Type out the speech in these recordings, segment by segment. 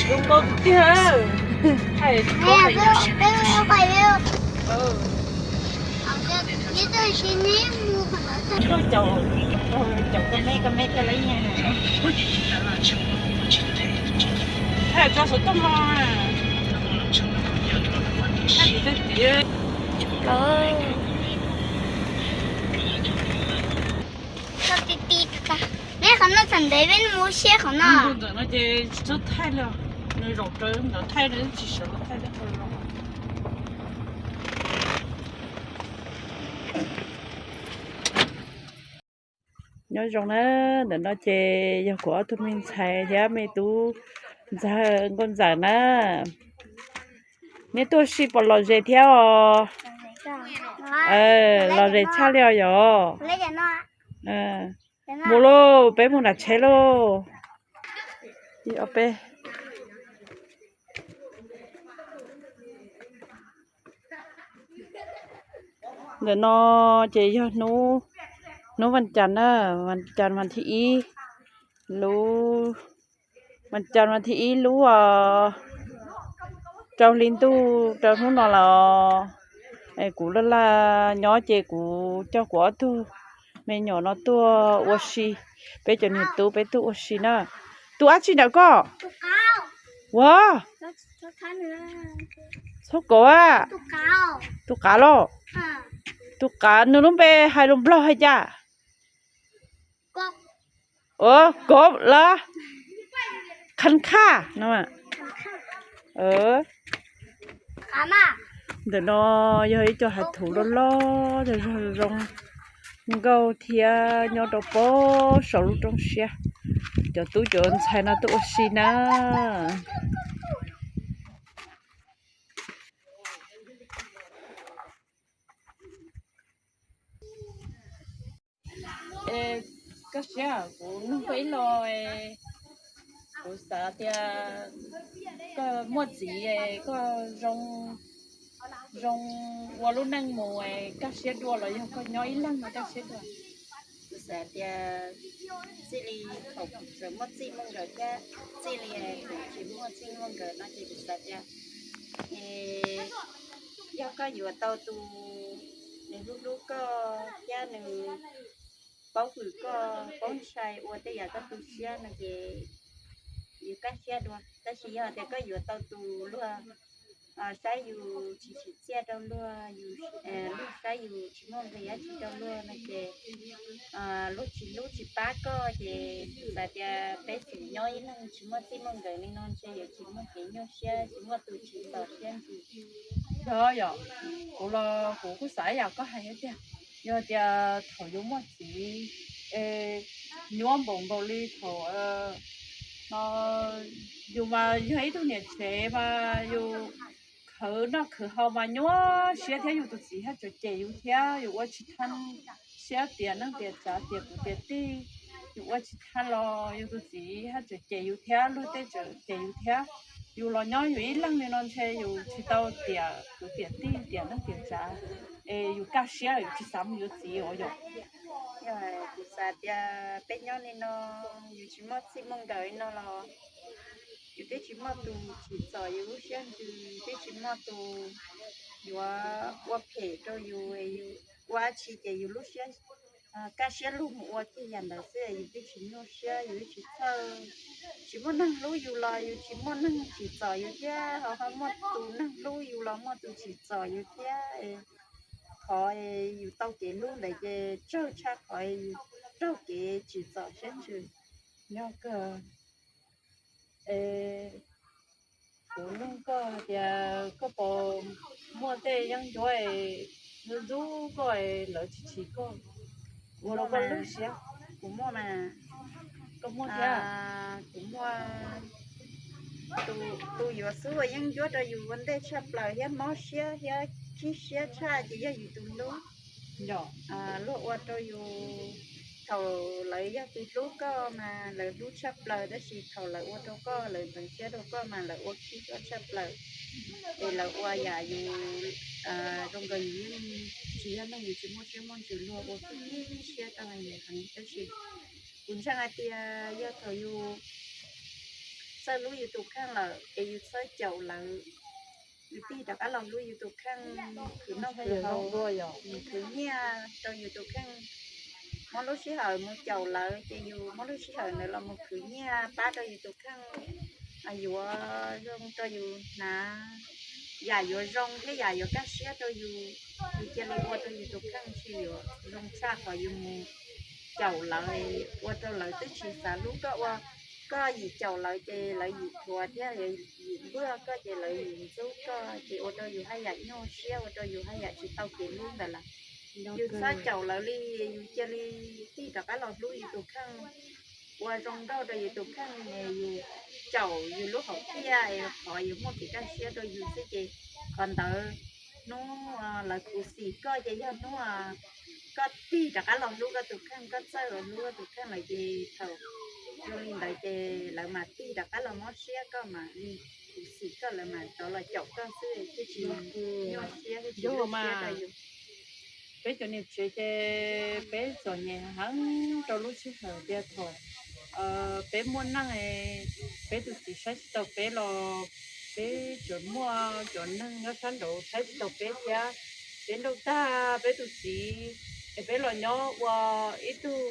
Zoo nkauj tiag, hais tsis paub hais. Caum, caum koj me koj me thiaj li nyiam. Hais tso xov tooj no. Hais tsis tau tias. Neb qhov no txog ntev peb mus siab qhov no. Ntawm no ces tsis txhob thaij li, nws zaum rawv ntawd thaij li tsis sawv los thaij li qhov no. Nyob zoo na, ntawm no ces yog kuv ob tug me ntxhais thiab me tub ntxawg nkauj ntxawm na. Neb tuaj ua si puas lom zem thiab os? Lom zem tshaj li os yom. Mus lauj, peb mus nram tsheb lauj. Peb Ntawm no ces yog hnub, hnub vas cas na, vas cas vas thib ib, lub, vas cas vas thib ib lub rau hli ntuj rau hnub no los. Kuv laj laj nyob ces kuv coj kuv ob tug me nyuam no tuaj ua si, peb cov niam tub peb tuaj ua si na. Tus dab tsi ntawm koj? Ua, txhob kov a. Tus qav los? Tus qav nws lub npe hais lus Nplog hais cas? Ua kov los? Khan kha no. Ntawm no yog ib co hav thuv loj loj zoo zoo nkauj thiab nyob rau pem saum lub roob siab. Cov tub cov ntxhais no tuaj ua si na. Koj siab kuv nug koj ib lo, kuv xav tias koj muaj txiv, koj zoo, zoo ua lub neej mus, kaj siab dua los yog koj nyob ib leeg no kaj siab dua? Kuv xav tias txij li thaum kuv tseem muaj txij muaj nkawm thiab txij li kuv tsis muaj txij muaj nkawm no ces kuv xav tias yog koj yuav tau tus nws hlub hlub koj thiab nws paub hwm koj, paub ntshai ua tej yam koj tu siab no ces yus kaj siab dua. Tab sis yog tias koj yuav tau tus luag saib yus tsis tsim txiaj rau luag, luag saib yus tsis muaj nqis dab tsi rau luag no ces luag tsis hlub tsis pab koj ces xav tias peb xum nyob ib leeg tsis muaj txij muaj nkawm li no ntshe yuav tsis muaj kev nyuaj siab, tsis muaj tus tsis txom siab ntsis. Yog yom, kuv los kuv kuj xav ib yam koj hais tiag, yog tias thaum yus muaj txiv es nyuaj npaum nkaus li thaum no, yus mas yog ib tug niam tsev mas yus khwv noj khwv haus mas nyuaj siab thiab yus tus txiv haj tseem cem yus thiab yus ua tsis thaj siab tias neej tias tsav tias kwv tias tij, yus ua tsis thaj los yus tus txiv haj tseem cem yus thiab luag tej tseem cem yus thiab. Yus los nyob yus ib leeg li no ntshe yus tsis tau tias kwv tias tij tias neej tias tsav es yus kaj siab yus tsis xav mus yuav txiv ua yom. Yog kuv xav tias peb nyob li no yus tsis muaj txij muaj nkawm li no los yus twb tsis muaj tus tsim txom yus lub siab ntsws, twb tsis muaj tus yuav ua phem rau yus, yus ua dab tsi ces yus lub siab kaj siab lug mus ua kiag yam ntawd xwb, yus twb tsis nyuaj siab, yus twb tsis txhawj. Tsis muaj neeg hlub yus los yus tsis muaj neeg tsim txom yus thiab, ho ho muaj tus neeg hlub yus los muaj tus tsim txom yus thiab. Qhov yus tau kev hlub ntawd ces tsawg tshaj qhov yus raug kev tsim txom siab ntsws. Nyob kawg. Kuv nug koj hais tias koj puas muaj tej yeeb ncuab ntxub koj lawv tsis tsim koj ua rau koj lub siab? Kuv muaj mas. Koj muaj thiab? Kuv muaj. Tus yuav xub uas yeej ncuab rau yus ua ntej tshaj plaws thiab mob siab thiab khib siab tshaj ces yog yus tus hlub. Luag ua rau yus, thaum lawv yog tus hlub koj mas lawv hlub tshaj plaws, tab sis thaum lawv ua rau koj, lawv ntxeev siab rau koj mas lawv ua khib koj tshaj plaws. Es lawv ua yam yus zoo nkaus yus yeej tsis yog neeg, yus tsis muaj siab muaj ntsws, luag ua khib siab rau yus heev. Tab sis kuv ntseeg hais tias yog thaum yus txawj hlub yus tus kheej lawm es yus txhob caum lawv, yus tig rov qab los hlub yus tus kheej, khwv noj khwv haus, khwv nyiaj rau yus tus kheej. Muab lub sij hawm mus caum lawv ces yus muab lub sij hawm ntawd los mus khwv nyiaj pab rau yus tus kheej, yuav zoo rau yus hnav, yam yuav zoo thiab yam yuav kaj siab rau yus, yus cia li ua rau yus tus kheej thiaj yuav zoo tshaj qhov yus mus caum lawv, ua rau lawv twb tsis xav hlub koj. Ua koj yim caum lawv ces lawv yim thuav thiab yim npuaj koj ces lawv yim ntxub koj ces ua rau yus haj yam nyuaj siab, ua rau yus haj yam tsis tau kev hlub ntawd lawm. Yus txhob caum lawv li, yus cia li tig rov qab los hlub yus tus kheej, ua zoo nkauj rau yus tus kheej, yus caum yus lub hom phiaj es qhov yus muaj kev kaj siab rau yus xwb ces qhov ntawd hnub lawv khuv xim koj ces yog hnub koj tig rov qab los hlub koj tus kheej, koj txawj los hlub koj tus kheej lawm ces thaum zoo li ntawd ces lawv mam tig rov qab los mob siab, koj mam li khuv xim koj, lawv mam rov los caum koj xwb, thiaj tsis nyuaj siab thiab tsis nyuaj siab rau yus. Peb cov niam tsev ces peb txom nyem heev rau lub sij hawm tias thaum peb muaj neej, peb tus txiv saib tsis taus peb los peb tseem muaj cov neeg nyob sab nraud saib tsis taus peb thiab, peb nrauj tag peb tus txiv es peb los nyob ua ib tug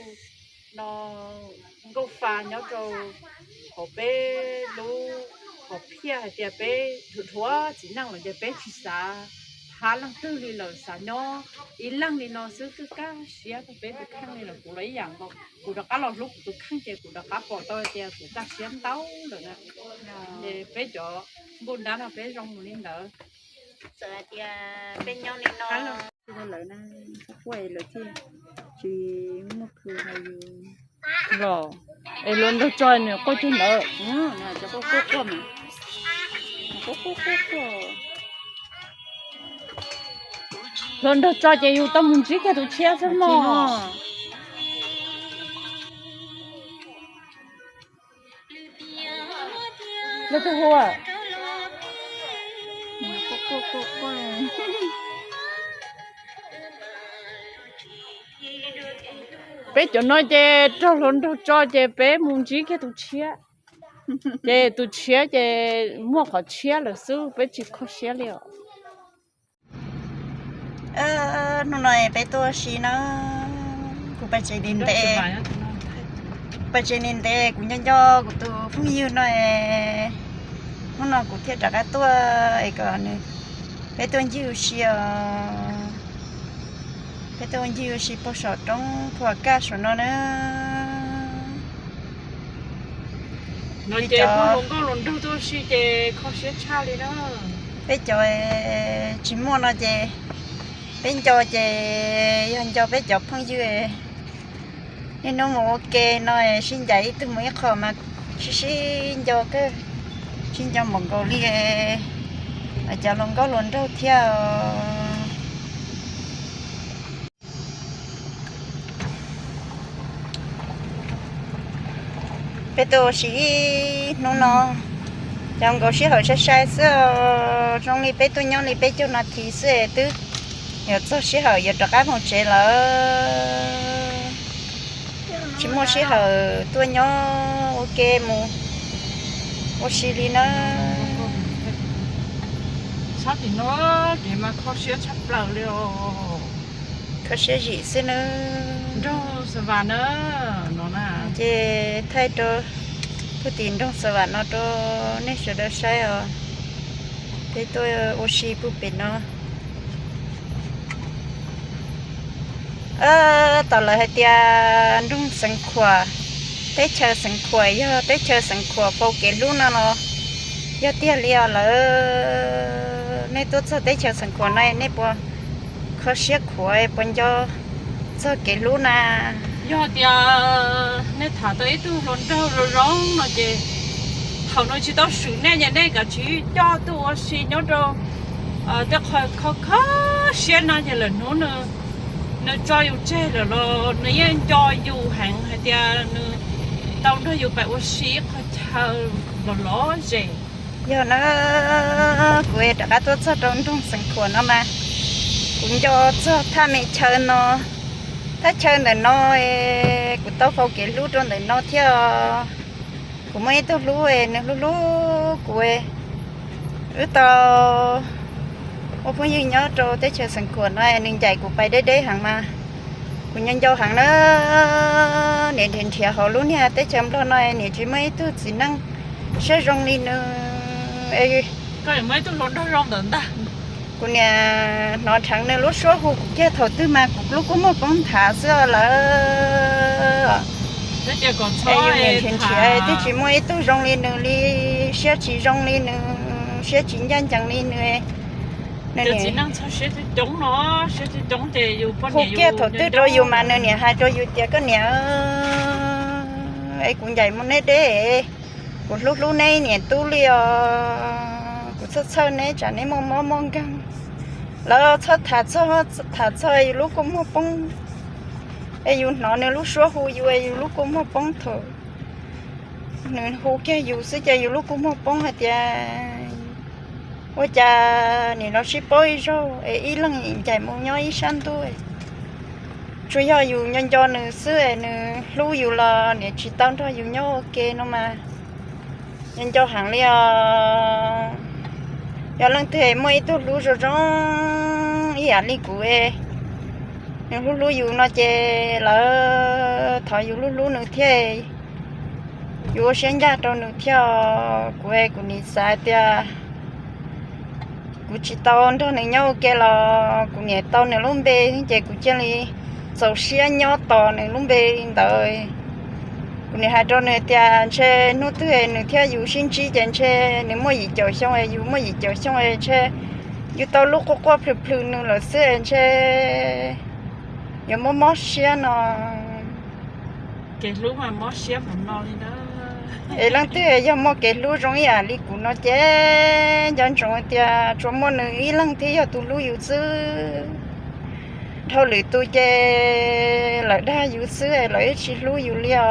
no nkauj fa nyob rau hauv peb lub hom phiaj hais tias peb dhuav dhuav txiv neej lawm ces peb tsis xav pab leej twg li lawm, xav nyob ib leeg li no xwb twb kaj siab rau peb tus kheej li lawm. Kuv los ib yam nkaus, kuv rov qab los hlub kuv tus kheej ces kuv rov qab pom tau hais tias kuv kaj siab ntau lawm na. Ces peb cov npuj nrab no peb zoo mus li ntawd. Txawm hais tias peb nyob li no lawm na, quaj lawv thiaj tsis muaj khw hais yus los. Es hluas nraug tso nws quaj cuag ntawd, quaj quaj quaj mas, quaj quaj quaj quaj. Hluas nraug tso ces yus tau mus ntsib kiag tus tshiab xwb mog. Leej twg hu? Peb cov no ces raug hluas nraug tso ces peb mus ntsib kiag tus tshiab. Ces tus tshiab ces muaj qhov tshiab lawm xwb, peb tsis kho siab li os. Hnub no peb tuaj ua si na, kuv pais tsev ntev ntev, pais tsev ntev ntev kuv nco nco kuv tus phooj ywg no, hnub no kuv thiaj rov qab tuaj es kom nws, peb tuaj ncig ua si os. Peb tuaj ncig ua si puag saum roob Phua Kaj saum no na. No ces peb cov hluas nkauj hluas nraug tuaj ua si ces kho siab tshaj li na. Peb cov tsis muaj no ces peb nco ces yog nco peb cov phooj ywg. Niaj hnub mus ua ke no sib ncaim ib tug mus ib qho mas sib sib nco kawg, sib nco npaum nkaus li cov hluas nkauj hluas nraug thiab. Peb tuaj ua si ib hnub no, cov nkaus sij hawm sai sai xwb, zoo li peb tuaj nyob li peb caug nas this xwb twb yuav txog sij hawm yuav rov qab mus tsev lawm. Tsis muaj sij hawm tuaj nyob ua ke mus ua si li na. Sab tim no ces mas kho siab tshaj plaws li os. Kho siab zim xwb na. Nroog Xa Vam na, no na. Ces thaij rau puag tim nroog Xa Vam no rau nej sawv daws saib os. Peb tuaj ua si puag pem no. Tom lawv hais tias nroog Xeev Khuam, teb chaws Xeev Khuam yog teb chaws Xeev Khuam faus kev hlub no los yog tiag li os lawm. Nej tuaj txog teb chaws Xeev Khuam no nej puas kho siab khuav puas nco txog kev hlub na? Yog tias nej tham tau ib tug hluas nraug zoo zoo no ces Thaum nws tsis tau swm nej ces nej kav tsij coj tuaj ua si nyob rau tej qho kho kho siab no ces lwm hnub nws tso yus tseg lawm los nws yeej nco yus heev hais tias nws tau nrog yus pais ua si ib qho chaw los lov zem. Yog na, kuv rov qab tuaj txog rau nroog Xeev Khuam no mas kuv nco txog thaj me chaw no, thaj chaw ntawm no, kuv tau faus kev hlub rau ntawm no thiab. Kuv muaj ib tug hlub, nws hlub hlub kuv. Wb tau ua phooj ywg nyob rau teb chaws Xeev Khuam no, nws ncaim kuv pais deb deb heev mas kuv nco nco heev na. Niam nrhiav nrhiav hauv lub niag teb chaws Nplog no niam tsis muaj ib tug txiv neej siab zoo li nws. Kuv niam hnov dheev nws lub suab hu kuv kiag thaum twg mas kuv lub kua muag poob nthav xwb lawm. Yus niam nrhiav nrhiav twb tsis muaj ib tug zoo li nws li, siab tsis zoo li nws, siab tsis ncaj ncees li nws. Hu kiag thaum twg rau yus mas nws niam hais rau yus tias koj niam, es kuv ncaim mus neb deb, kuv hlub hlub neb niam tub li os, kuv txhawj txhawj neb tsam neb muaj mob muaj nkeeg. Lawv txhob tham txog, tham txog yus lub kua muag poob, es yus hnov nws lub suab hu yus es yus lub kua muag poob thaum nws hu kiag yus xwb ces yus lub kua muag poob hais tias ua cas nim no sib paub ib zaug es ib leeg ncaim mus nyob ib sab ntuj. Tsuas yog yus nco nco nws xwb es nws hlub yus los niam tsis tau nrog yus nyob ua ke no mas nco nco heev li os. Yog leej twg muaj ib tug hlub zoo zoo ib yam li kuv, nws hlub hlub yus no ces lawv thov yus hlub hlub nws thiab, yus ua siab ncaj rau nws thiab. Kuv, kuv nim xav tias kuv tsis tau nrog nws nyob ua ke los kuv niam tau nws lub npe ces kuv cia li txaus siab nyob tos nws lub npe li ntawd. Kuv nim hais rau nws tias ntshe hnub twg nws thiab yus sib ntsib ces ntshe nws muaj yim caum xyoo es yus muaj yim caum xyoo es ntshe yus tau lub quaj quaj plhws plhws nws lawm xwb es ntshe yuav mob mob siab no. Kev hlub mas mob siab hmo no li na. Es leej twg yog muaj kev hlub zoo ib yam li kuv no ces nco ntsoov tias tsuas muaj nws ib leeg thiaj yog tus hlub yus xwb. Dhau lwm tus ces lawv dag yus xwb es lawv tsis hlub yus li os.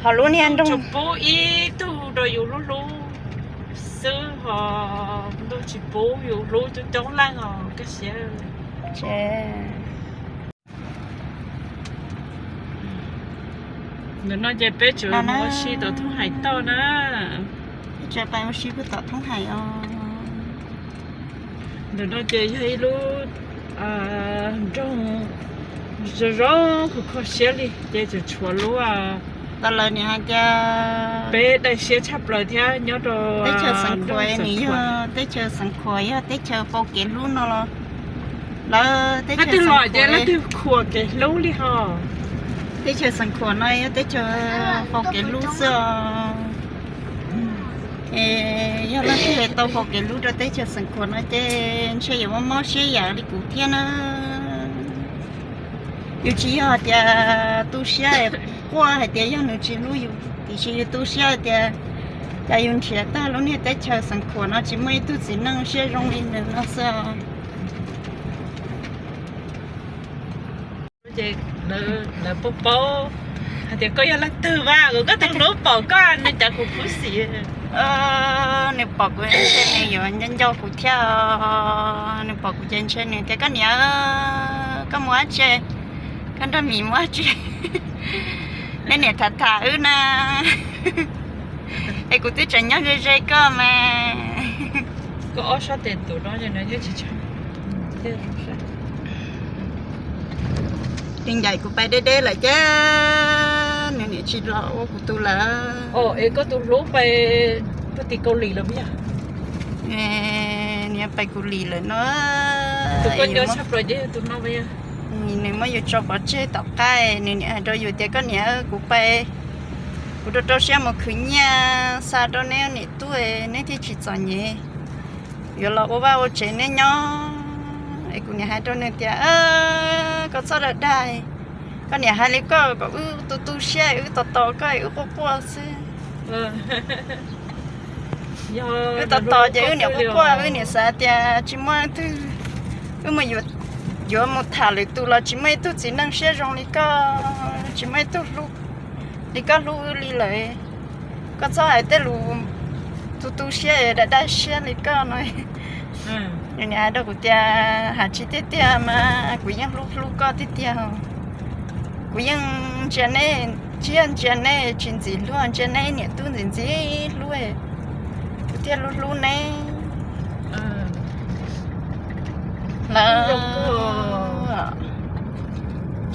Ho lub niag nroog pub ib tug rau yus hlub hlub xwb ho ntuj tsis pub yus hlub coob coob leej os kaj siab. Ntawm no ces peb tseem mus ua si tom thoob hais toj na. Ntawm no ces yog ib lub nroog zoo zoo kho kho siab li ces tseem tshuav lub, tau lawv nim hais tias peb daim siab tshaj plaws thiab nyob rau teb chaws Xeev Khuam, nws yog teb chaws Xeev Khuam yog teb chaws faus kev hlub no los lawv teb chaws Xeev Khuam ces leej twg khuam kev hlub li ho. Teb chaws Xeev Khuam no yog teb chaws faus kev hlub xwb os. Es yog leej twg tau faus kev hlub rau teb chaws Xeev Khuam no ces ntshe yuav mob mob siab yam li kuv thiab na. Yus tsis yog hais tias tu siab quaj hais tias yog nws tsis hlub yus, tiam sis yus tu siab hais tias cas yus nrhiav tag lub niag teb chaws Xeev Khuam no tsis muaj ib tug txiv neej siab zoo li nws no xwb. Ces lawv paub paub hais tias koj yog leej twg mas, kom koj tus hlub pom koj nws cav kuv khuv xim. Nws pom kuv ntshe nws yuav nco nco kuv thiab. Nws pom kuv ces ntshe nws tias koj niam, koj mus dab tsi, koj nrog Mim mus dab tsi, nej niam tham tham wb na. Es kuv twb tseem nyob ze ze koj mas. Koj ob sab tes tus no nws ncaim kuv pais deb deb lawm ces nws niam tsis los ua kuv tus lawm. Es koj tus hlub pais puag tim Kaus Lim lawm puas yog? Nws pais Kaus Lim lawm no. Tus koj nco tshaj plaws ces yog tus no puas yog? Nws muab yus tso pov tseg tom qab, nws niam hais rau yus tias koj niam, kuv pais, kuv rau rau siab mus khwv nyiaj xa rau neb niam tub, neb thiaj tsis txom nyem. Yuav los ua vaj ua tsev neb nyob. Es kuv niam hais rau nws tias koj txhob dag dag, Koj niam hais li koj kom wb tu tu siab, wb tos tos koj, wb quaj quaj xwb. Wb tos tos ces wb niam quaj quaj, wb niam xav tias tsis muaj twg, wb mus yuav mus tham lwm tus los tsis muaj ib tug txiv neej siab zoo li koj, tsis muaj ib tug hlub li koj hlub wb li lawm. Koj txhob hais tej lus tu tu siab dam daj siab li koj no. Nws niam hais rau kuv tias hais tsis tiag tiag mas kuv yeej hlub hlub koj tiag tiag. Kuv yeej ntsia neb, tsis yog ntsia neb tsis ntxim hlub, ntsia neb niam tub ntxim ntxim hlub, kuv thiaj hlub hlub neb lawm.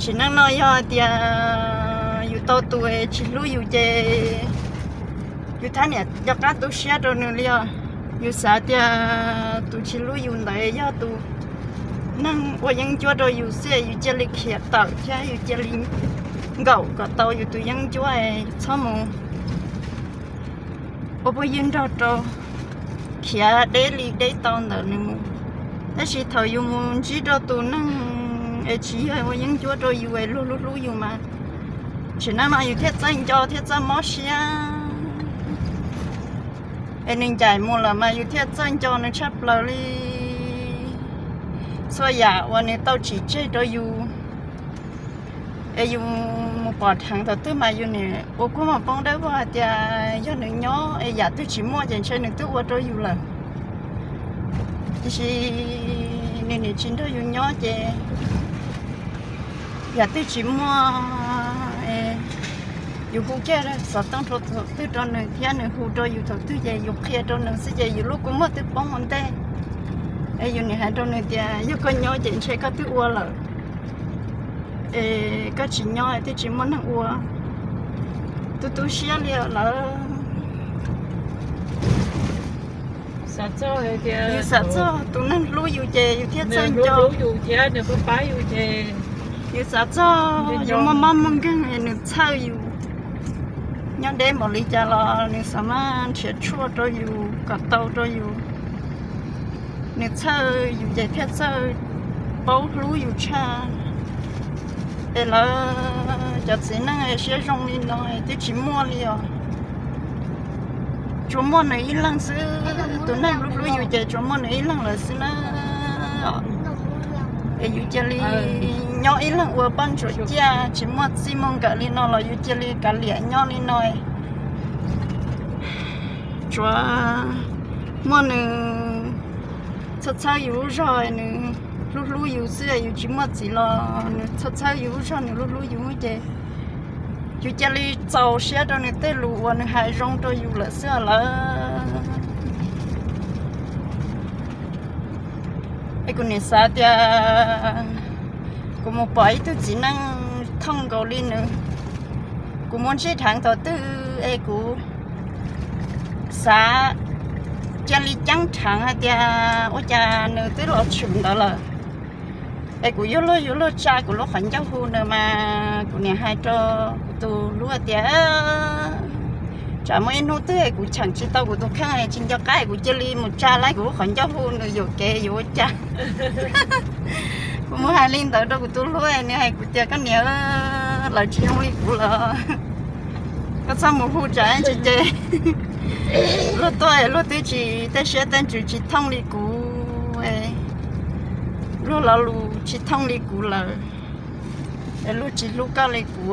Sim neej no yog hais tias yus tau tus tsis hlub yus ces yus thab niam cov qab tu siab rau nws li os. Yus xav tias tus tsis hlub yus ntawd yog tus neeg ua yeeb ncuab rau yus xwb, yus cia li khiav tawm thiab yus cia li nkaum kom tau yus tus yeeb ncuab, txhob mus ua phooj ywg nrog rau, khiav deb li deb tau ntawm nws mus. Tab sis thaum yus mus ntsib rau tus neeg es tsis yog ua yeeb ncuab rau yus es luag hlub hlub yus mas, sim neej no yus thiaj txawj nco thiaj txawj mob siab. Es nws ncaim mus lawm mas yus thiaj txawj nco nws tshaj plaws li. Txhua yam uas nws tau tsim tseg rau yus es yus mus pom dheev thaum twg mas yus nim ua kua muag poob dawb vog hais tias yog nws nyob es yam twg tsis muaj ces ntshe nws twb ua rau yus lawm. Tiam sis nws nim tsis nrog yus nyob ces yam twg tsis muaj, yus hu kiag xov tooj rau thaum twg rau nws thiab nws hu rau yus thaum twg ces yus qhia rau nws xwb ces yus lub kua muag twb poob ua ntej. Es yus nim hais rau nws tias yog koj nyob ces ntshe koj twb ua lawm, es koj tsis nyob twb tsis muaj neeg ua. Tu tu siab li lawm. Yus xav txog tus neeg hlub yus ces yus thiaj txawj nco. Yus xav txog yus muaj mob muaj nkeeg es nws txhawj yus. Nyob deb npaum li cas los nws xav mas nrhiav tshuaj rau yus kom tau rau yus. Nws txhawj yus ces thiaj txawj paub hlub yus tshaj. Es lawv cov txiv neej siab zoo li no twb tsis muaj li os. Tsuas muaj nws ib leeg xwb, tus neeg hlub hlub yus ces tsuas muaj nws ib leeg lawm xwb na. Es yus cia li nyob ib leeg ua poj ntsuam ciaj tsis muaj txij muaj nkawm li no los yus cia li kav liam nyob li no. Tsuas muaj nws txhawj txhawb yus lub zog, nws hlub hlub yus xwb, yus tsis muaj txiv los nws txhawj txhawb yus lub zog, nws hlub hlub yus ces yus cia li txaus siab rau nws tej lus uas nws hais zoo rau yus lawm xwb lawm. Es kuv nim xav tias kuv mus pom ib tug txiv neej thooj nkaus li nws, kuv mus ntsib dheev thaum twg es kuv xav cia li ceeb dheev hais tias ua cas nws twb los tshwm ntawd lawm. Es kuv yuav luag yuav luag tsa kuv lub qhov ncauj hu nws mas kuv niam hais rau kuv tus hlub tias tsam muaj ib hnub twg kuv cheem tsis tau kuv tus kheej tsis nco qab kuv cia li mus tsa lawm kuv lub qhov ncauj hu nws yuam kev yuav ua cas. Kuv mus hais li ntawd rau kuv tus hlub, nws hais kuv tias koj niam, lawv tsis zoo li kuv lawm, koj txhob mus hu tsam tsis ces luag tuaj luag twb tsis, tej siab tej ntsws tsis thooj li kuv, luag lo lus tsis thooj li kuv lawm, es luag tsis hlub koj li kuv.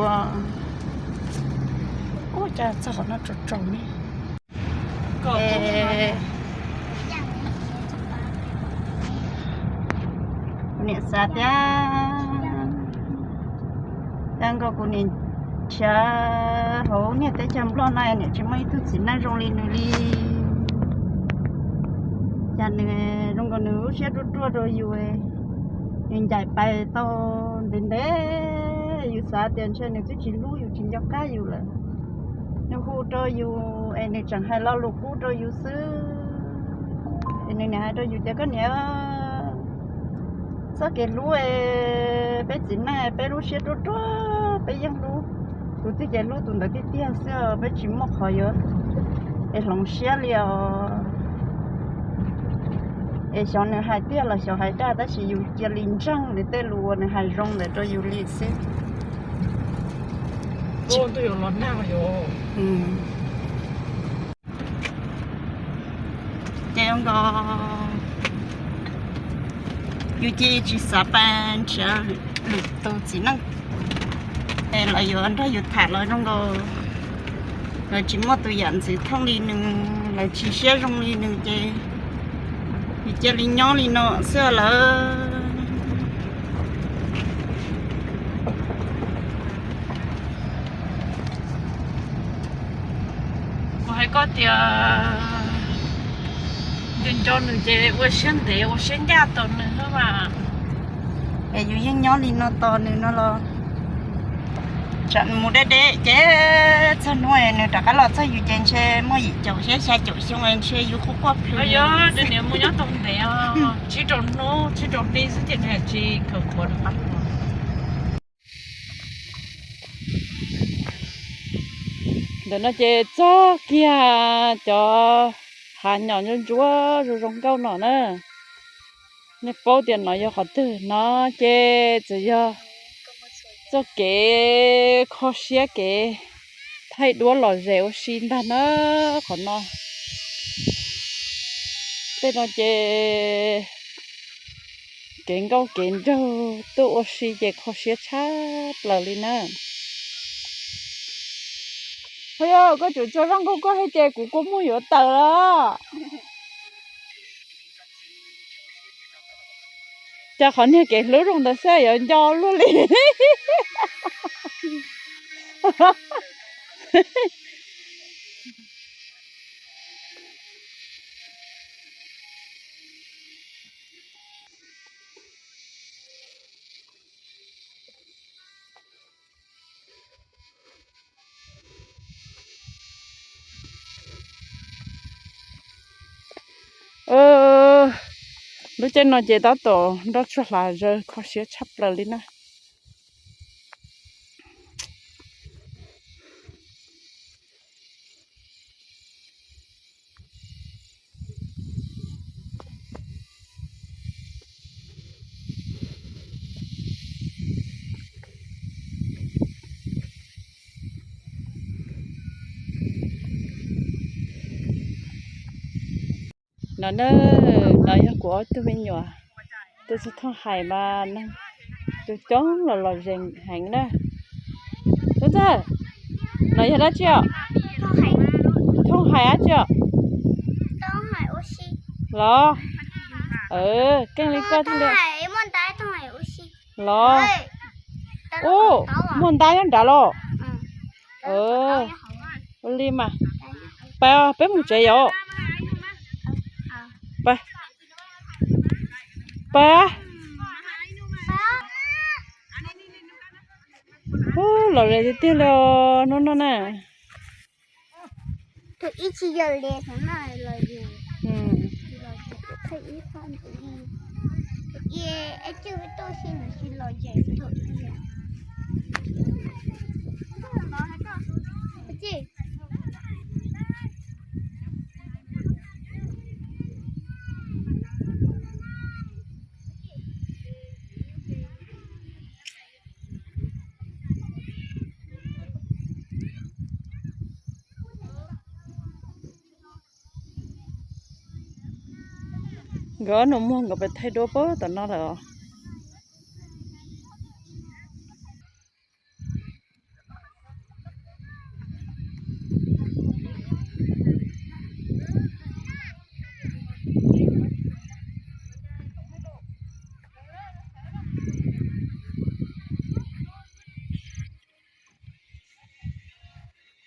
Ua cas txog qhov no tsaus tsaus ne. Kuv niam xav tias, cas nkaus kuv niam nrhiav hauv niag teb chaws Nplog no niam tsis muaj ib tug txiv neej zoo li nws li. Cas nws zoo nkaus nws lub siab ruaj ruaj rau yus, nws ncaim pais tau ntev ntev, yus xav tias ntshe nws twb tsis hlub yus tsis nco qab yus lawm. Nws hu rau yus es nws tseem hais lo lus qub rau yus xwb. Es nws niam hais rau yus tias koj niam, txoj kev hlub es peb txiv neej peb lub siab ruaj ruaj peb yeej hlub. Tus twg ces hlub tus ntawd tiag tiag xwb, peb tsis muaj qhov yuav es hloov siab li os. Es xyov nws hais tiag los xyov hais dag tab sis yus cia li ntseeg nws tej lus uas nws hais zoo ntawd rau yus li xwb. Ces zoo nkaus yus cia tsis xav pab nrhiav lwm tus txiv neej es lawv yuav nrog yus tham los zoo nkaus lawv tsis muaj tus yam ntxwv thooj li nws, lawv tsis siab zoo li nws ces yus cia li nyob li no xwb lawm. Kuv hais koj tias nco nco nws ces ua siab ntev ua siab ncaj tos nws xwb mas. Es yus yeej nyob li no tos nws no los tsam mus deb deb ces txog hnub nws rov qab los txog yus ces ntshe muaj yim caum xyab xya caum xyoo ntshe yus quaj quaj plhws. Yog niam mus nyob tau ntev, tsib rau hnub tsib rau hli xwb ces nws tsis khaws khuav rov qab los. Ntawm no ces txog kiag cov hav nyom ntsuab ntsuab zoo zoo nkauj no na. Nej paub tias no yog qhov twg? No ces txawm yog txoj kev kho siab kev thaij duab lom zem ua si ntag na. Qhov no, tej no ces kev nkauj kev nraug tuaj ua si ces kho siab tshaj plaws li na. Hos yog koj tsuas tso zaj nkauj koj thiab ces kuv kua muag yuav tawm lawm. Cas qhov niag kev hlub zoo ntawd xwb yuav nco luaj li. Lub caij no ces tab tom nroj tsuag hlav zawv kho siab tshaj plaws li na. No na, no yog kuv ob tug me nyuam, tus txog thooj hais mas neeg coob coob los los zes heev na. Tub txawg, no yog dab tsi os? Thooj hais dab tsi os? Los, keej li koj thiaj li. Los, ub, muaj ntab nyob nrad los. Ua li mas, pab peb mus tsev yom. Pab, pab, ub, los zes tiag tiag li os hnub no na. Nkawd ob nus muag nkawd pais thaij duab puag tom no lawm os.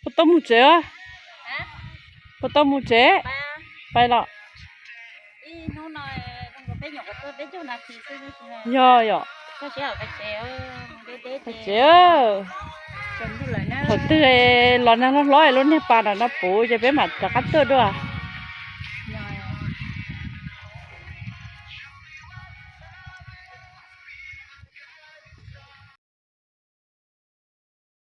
Puas tau mus tsev? Puas tau mus tsev? Pais los? Yog yom. Tsev. Thaum twg los nag hlob hlob lub niag pas nram no puv ces peb mam rov qab tuaj dua.